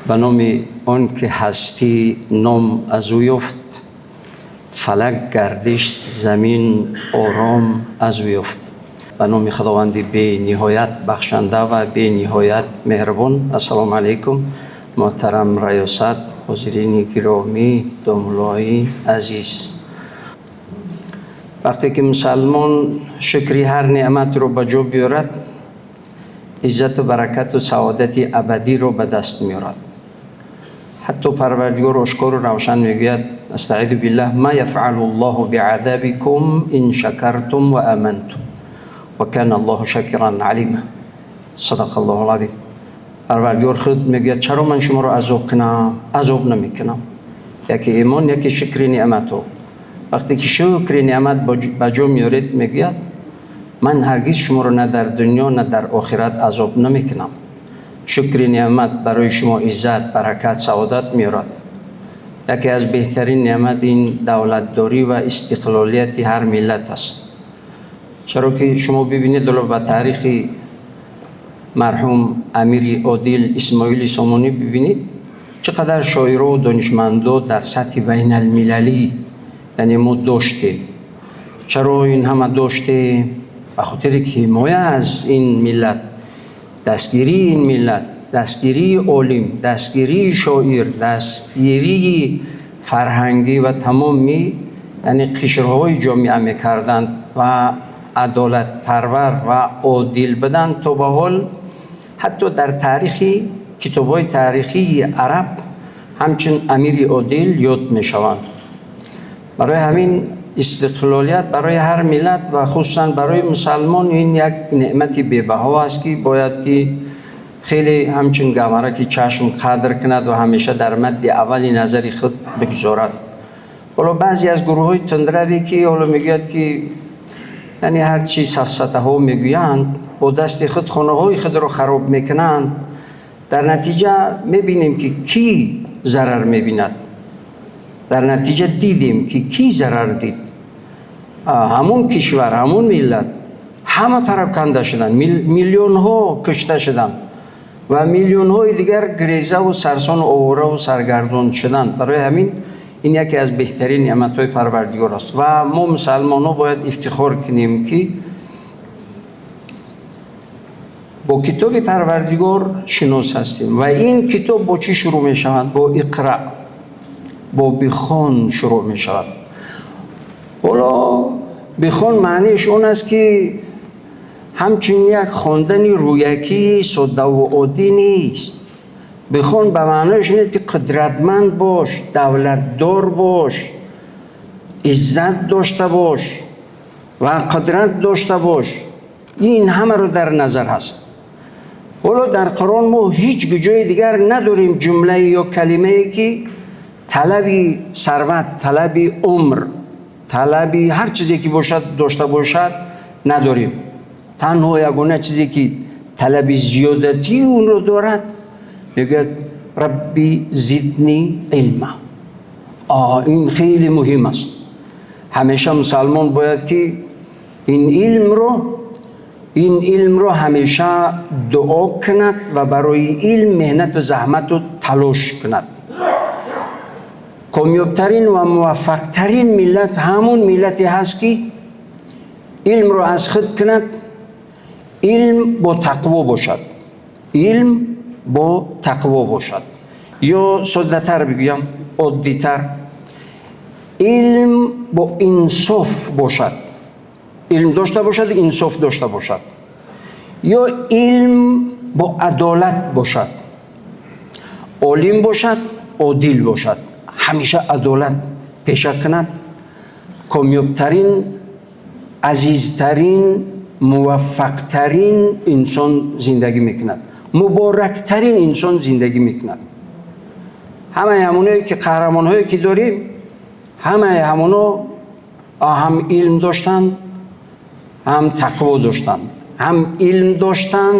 Ба номи он ки ҳастӣ ном аз ӯ ёфт, фалак гардиш замин ором аз ӯ ёфт. Ба номи Худованди бениҳоят бахшанда ва бениҳоят меҳрубон. Ассалому алайкум, муҳтарам раёсат, ҳозирини гиромӣ, домуллои азиз. Вақте ки мусулмон шукри ҳар неъматро ба ҷо биёрад, иззату баракату саодати абадиро ба даст меорад. Ҳатто Парвардигор ошкору равшан мегӯяд: астаъизу биллаҳ, ма яфъалуллоҳу биазабикум ин шакартум ва амантум ва каналлоҳу шокиран алима. Садақаллоҳул азим. Парвардигор худ мегӯяд: чаро ман шуморо азоб кунам? Азоб намекунам. Яке имон, яке шукри неъмату. Вақте ки шукри неъмат ба ҷо меоред, мегӯяд: ман ҳаргиз шуморо на дар дунё, на дар охират азоб намекунам. Шукри неъмат барои шумо иззат, баракат, саодат меорад. Яке аз беҳтарин неъмат ин давлатдорӣ ва истиқлолияти ҳар миллат аст. Чаро ки шумо бибинед, ба таърихи марҳум Амири Одил Исмоили Сомонӣ бибинед, чӣ қадар шоиру донишмандо дар сатҳи байналмилалӣ, яъне мо доштем. Чаро ин ҳама доштем? Ба хотире ки ҳимоя аз ин миллат, дастгирии ин миллат, дастгирии олим, дастгирии шоир, дастгирии фарҳангӣ ва тамоми, яъне қишрҳои ҷомеа мекарданд ва адолатпарвар ва одил буданд. То ба ҳол ҳатто дар таърихи китобҳои таърихии араб ҳамчун Амири Одил ёд мешаванд. Барои ҳамин истиқлолият барои ҳар миллат ва хусусан барои мусалмон ин як неъмати бебаҳо аст, ки бояд ки хеле ҳамчун гавҳараки чашм қадр кунад ва ҳамеша дар мадди аввали назари худ бигузорад. Ҳоло баъзе аз гурӯҳҳои тундраве ки ҳоло мегӯяд ки, яъне ҳарчи сафсатаҳо мегӯянд, бо дасти худ хонаҳои худро хароб мекунанд. Дар натиҷа мебинем ки кӣ зарар мебинад. Дар натиҷа дидем ки кӣ зарар дид. Ҳамун кишвар, ҳамун миллат ҳама пароканда шуданд, миллионҳо кушта шуданд ва миллионҳои дигар гурезаву сарсону овора саргардон шуданд. Барои ҳамин ин яке аз беҳтарин неъматҳои Парвардигор аст ва мо мусалмонҳо бояд ифтихор кунем, ки бо китоби Парвардигор шинос ҳастем. Ва ин китоб бо чӣ шурӯъ мешавад? Бо иқра, бо бихон шурӯъ мешавад. Ҳоло бихон маъниаш он аст, ки ҳамчун як хондани рӯякии соддаву оддӣ нест. Бихон ба маънояш нест, ки қудратманд бош, давлатдор бош, иззат дошта бош ва қудрат дошта бош. Ин ҳамаро дар назар ҳаст. Ҳоло дар Қуръон мо ҳеҷ ҷои дигар надорем ҷумлае ё калимае, ки талаби сарват, талаби умр, талаби ҳар чизе ки бошад дошта бошад, надорем. Танҳо ягона чизе ки талаби зиёдатии онро дорад, мегӯяд: рабби зидни илма. Ин хеле муҳим аст. Ҳамеша мусалмон бояд ки ин илмро ҳамеша дуо кунад ва барои илм меҳнату заҳмату талош кунад. Комёбтарин ва муваффақтарин миллат ҳамун миллате ҳаст, ки илмро аз худ кунад, илм бо тақво бошад, илм бо тақво бошад. Ё соддатар бигӯям, оддитар, илм бо инсоф бошад, илм дошта бошад, инсоф дошта бошад, ё илм бо адолат бошад, олим бошад, одил бошад, ҳамеша адолат пеша кунад. Комёбтарин, азизтарин, муваффақтарин инсон зиндагӣ мекунад, муборактарин инсон зиндагӣ мекунад. Ҳамаи ҳамоное ки қаҳрамонҳое ки дорем, ҳамаи ҳамоно ҳам илм доштанд, ҳам тақво доштанд, ҳам илм доштанд,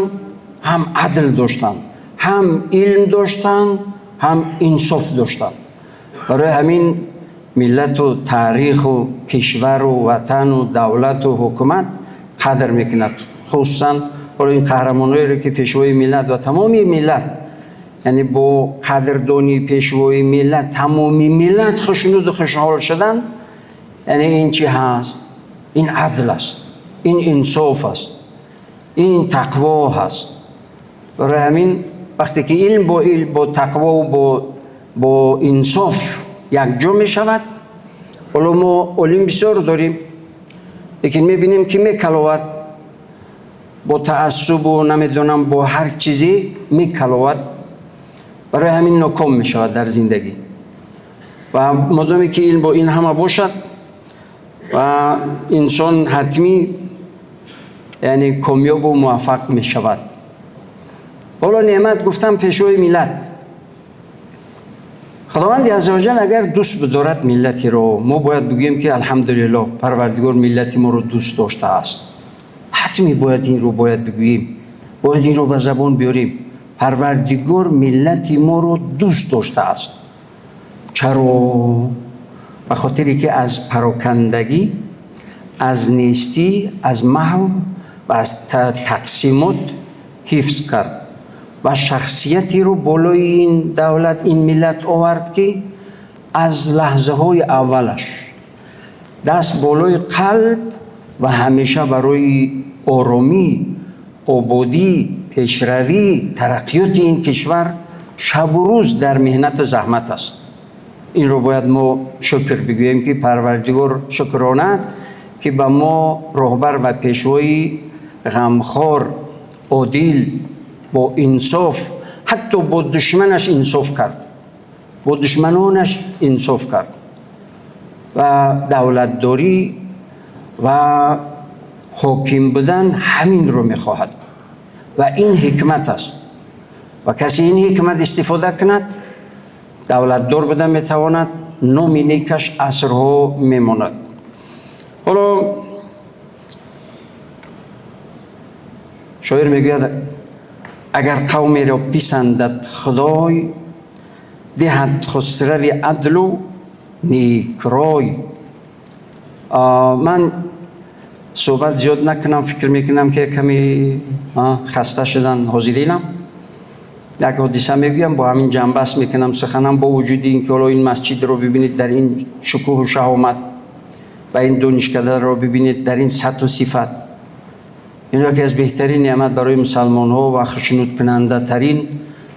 ҳам адл доштанд, ҳам илм доштанд, ҳам инсоф доштанд. Барои ҳамин миллату таъриху кишвару ватану давлату ҳукумат қадр мекунад, хусусан ҳоло ин қаҳрамонҳоеро ки пешвои миллат ва тамоми миллат. یعنی با قدردانی پیشوای ملت تمامی ملت خوشنود و خوشحال شدن، یعنی این چی هست؟ این عدل است، این انصاف است، این تقوا هست. برای همین وقتی که علم با علم با تقوا و با انصاف یک جا می شود. حالا ما علم بسیار داریم، لیکن میبینیم که میکلوت با تعصب و نمیدونم با هر چیزی میکلوت، برای همین ناکام میشود در زندگی. و مادامی که علم با این همه باشد و انسان حتمی یعنی کامیاب و موفق میشود. حالا نعمت گفتم پیشوی ملت، خداوند عزوجل اگر دوست بدارد ملتی رو، ما باید بگوییم که الحمدلله پروردگار ملت ما رو دوست داشته است. حتمی باید این رو باید بگوییم، باید این رو به زبان بیاریم. پروردگار ملت ما رو دوست داشته است. چرا؟ به خاطری که از پراکندگی، از نیستی، از محو و از تقسیمات حفظ کرد و شخصیتی رو بالای این دولت، این ملت آورد که از لحظه های اولش دست بالای قلب و همیشه برای آرامی، آبادی، پیشروی، ترقیات این کشور شب و روز در محنت و زحمت است. این رو باید ما شکر بگوییم که پروردگار شکرانه که به ما رهبر و پیشوای غمخوار، عادل، با انصاف، حتی با دشمنش انصاف کرد، با دشمنانش انصاف کرد و دولتداری و حاکم بودن همین رو میخواهد و این حکمت است و کسی این حکمت استفاده کند دولتدار بودن میتواند، نام نیکش عصرها میماند. حالا شاعر میگوید اگر قومی را پسندد خدای، دهد خسرو عدل و نیک رای. من صحبت زیاد نکنم، فکر میکنم که کمی خسته شدن حاضرینم. یک حادثه میگویم، با همین جنبه میکنم سخنم. با وجود اینکه حالا این مسجد رو ببینید در این شکوه و شهامت و این دانشکده رو ببینید در این سطح و صفت، این یکی از بهترین نعمت برای مسلمان ها و خوشنود کننده ترین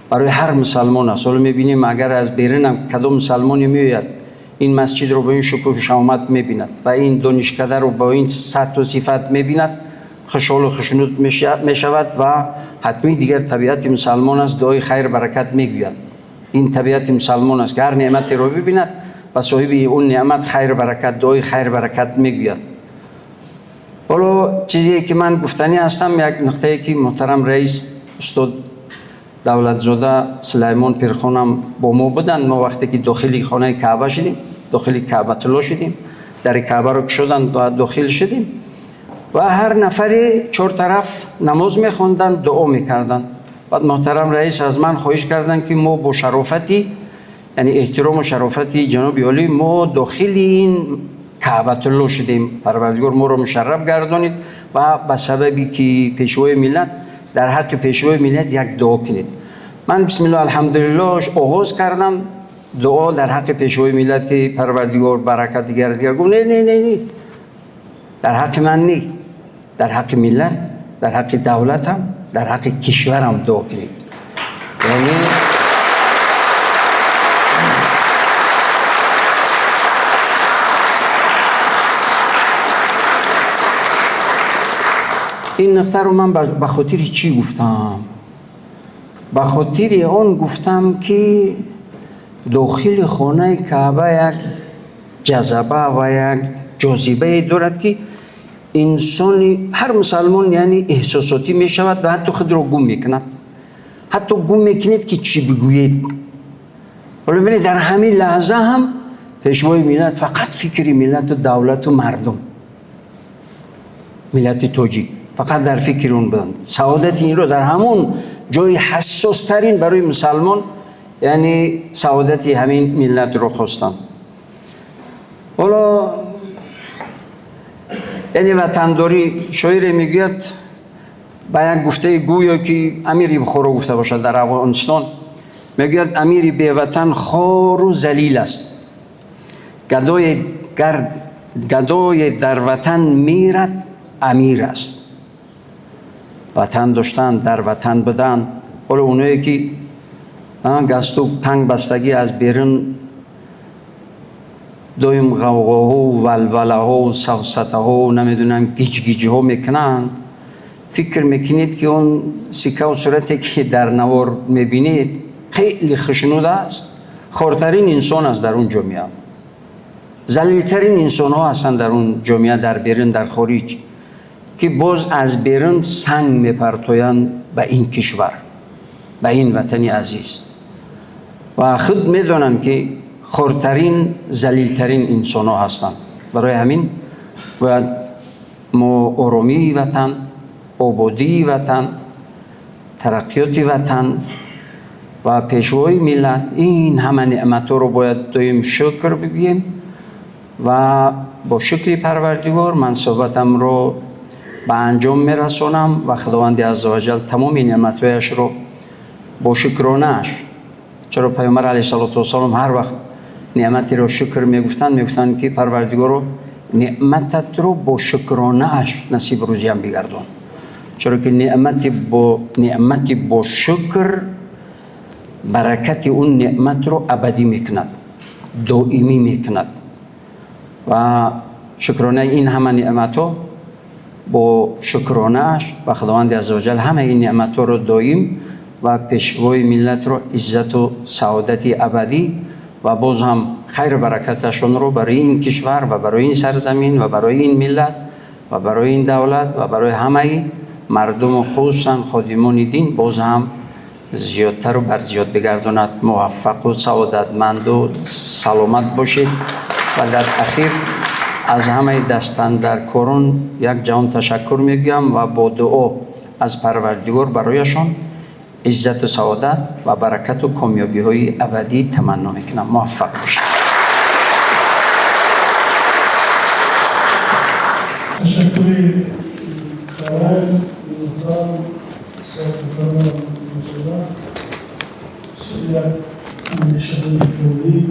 برای هر مسلمان است. حالا میبینیم اگر از بیرون هم کدام مسلمانی میآید این مسجد رو با این شکوه و شهامت میبیند و این دانشکده رو با این سطح و صفت میبیند، خوشحال و خوشنود میشود و حتمی دیگر طبیعت مسلمان است، دعای خیر برکت میگوید. این طبیعت مسلمان است که هر نعمتی رو ببیند و صاحب اون نعمت خیر برکت، دعای خیر برکت میگوید. حالا چیزی که من گفتنی هستم، یک نقطه‌ای که محترم رئیس استاد دولتزاده سلیمان پیرخانم با ما بودند. ما وقتی که داخل خانه کعبه شدیم، داخل کعبة الله شدیم، در کعبه رو کشودند و داخل شدیم و هر نفری چهار طرف نماز میخوندند، دعا میکردند. بعد محترم رئیس از من خواهش کردند که ما با شرافتی، یعنی احترام و شرافتی جناب عالی، ما داخل این کعبة الله شدیم، پروردگار ما رو مشرف گردانید و به سببی که پیشوای ملت، در حق پیشوای ملت یک دعا کنید. من بسم الله الحمدلله آغاز کردم دعا در حق پیشوای ملت که پروردگار برکت دیگر دیگر. گفت نه نه نه نه، در حق من نه، در حق ملت، در حق دولتم، در حق کشورم دعا کنید. یعنی این نقطه رو من به خاطر چی گفتم؟ به خاطر آن گفتم که داخل خانه کعبه یک جذبه و یک جاذبه دارد که انسان، هر مسلمان یعنی احساساتی می شود و حتی خود را گم میکند، حتی گم میکنید که چی بگویید. حالا ببینید در همین لحظه هم پیشوای ملت فقط فکر ملت و دولت و مردم، ملت تاجیک فقط در فکر اون بودند. سعادت این رو در همون جای حساس ترین برای مسلمان، یعنی سعادت همین ملت رو خواستن. حالا یعنی وطنداری، شاعر میگوید با یک گفته گویا که امیر بخارا گفته باشد در افغانستان، Мегӯяд: амири беватан хору залил аст, гадои дар ватан мирад, амир аст. Ватан доштан, дар ватан будан. Ҳоло оное ки галстук танг бастагӣ, аз берун доим ғавғоҳо, валвалаҳо, сафсатаҳо, намедонам, гиҷгиҷҳо мекунанд, фикр мекунед, ки он сикаву сурате, ки дар навор мебинед, хеле хушнуд аст? Хортарин инсон аст дар он ҷомеа, залилтарин инсонҳо ҳастанд дар он ҷомеа, дар берун, дар хориҷ, ки боз аз берун санг мепартоянд ба ин кишвар, ба ин ватани азиз, ва худ медонанд, ки хортарин, залилтарин инсонҳо ҳастанд. Барои ҳамин бояд мо оромии ватан, ободии ватан, тараққиёти ватан ва пешвои миллат, ин ҳама неъматҳоро бояд доим шукр бигӯем. Ва бо шукри Парвардигор ман суҳбатамро ба анҷом мерасонам ва Худованди азза ваҷал тамоми неъматҳояшро бо шукронааш, чаро Паёмбар алайҳиссалоту вассалом ҳар вақт неъматеро шукр мегуфтанд, мегуфтанд, ки Парвардигоро, неъмататро бо шукронааш насиб рӯзиям бигардон, чаро ки неъмати бо шукр баракати он неъматро абадӣ мекунад, доимӣ мекунад. Ва шукронаи ин ҳама неъматҳо бо шукронааш ва Худованди азза ваҷал ҳамаи ин неъматҳоро доим ва пешвои миллатро иззату саодати абадӣ ва боз ҳам хайру баракаташонро барои ин кишвар ва барои ин сарзамин ва барои ин миллат ва барои ин давлат ва барои ҳамаи мардуму хусусан ходимони дин боз ҳам зиёдтару барзиёд бигардонад. Муваффақу саодатманду саломат бошед. Ва дар ахир аз ҳамаи дастандаркорон як ҷаҳон ташаккур мегӯям ва бо дуо аз Парвардигор барояшон иззату саодат ва баракату комёбиҳои абадӣ таманно мекунам. Муваффақ бошед. Ташаккури калон, муҳтарам Саидмукаррам Мирзода. Як андешаҳои ҷолиб,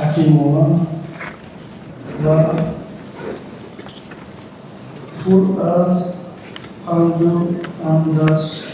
ҳакимона ва пур аз панду андарз.